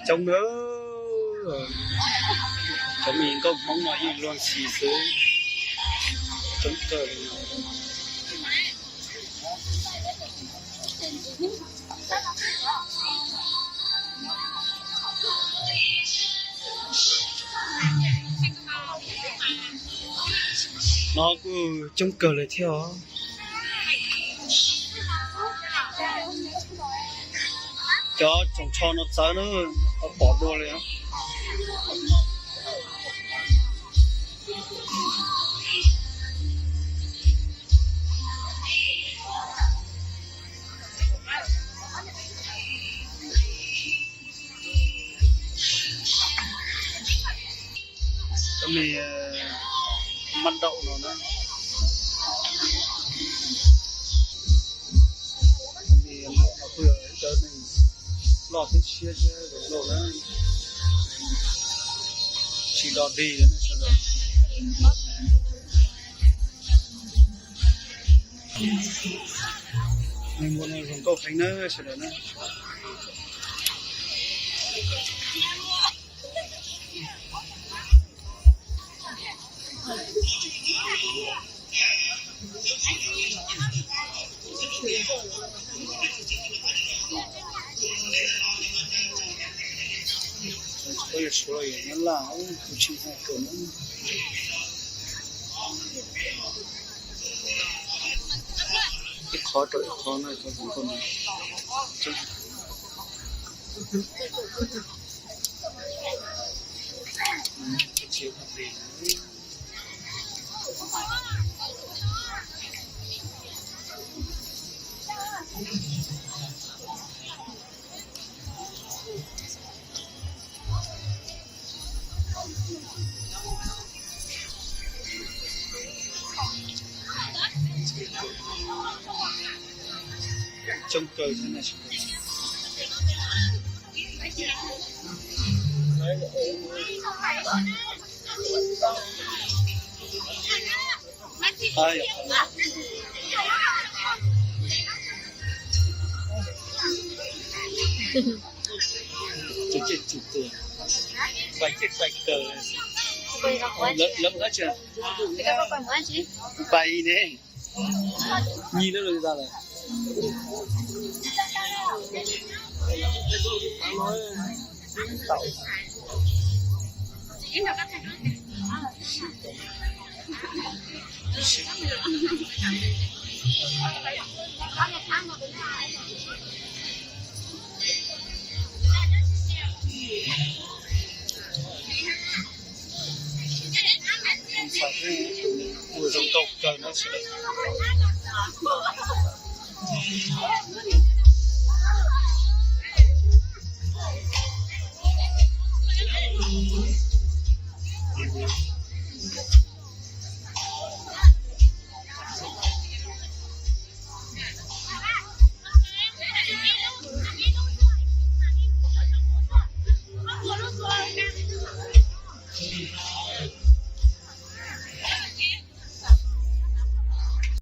Coob na, cov me nkauj Hmoob no yeej luag ntxhi xwb, coob kawg li. No kuj coob kawg li thiab os. Cov tsoos tsho no txawv na, tau pom dua li. Cov me mab daum no na, cov me muam no kuj yog cov neeg loj thiab siab thiab zoo nkauj na, tsis dog dig li ne sawv daws. Neeg muam no zoo nkauj heev na sawv daws na. Suav los yog Nyab Laj, kuv tsis hais kawm na. Ib qhov rau ib qhov na, cov hluas nkauj no. Coob kawg thiab na. Pais ces pais kawg. Lawv mus dab tsi? Pais ne. Nyi lawv lus tas lawm. Ua zoo nkauj kawg na sawv daws.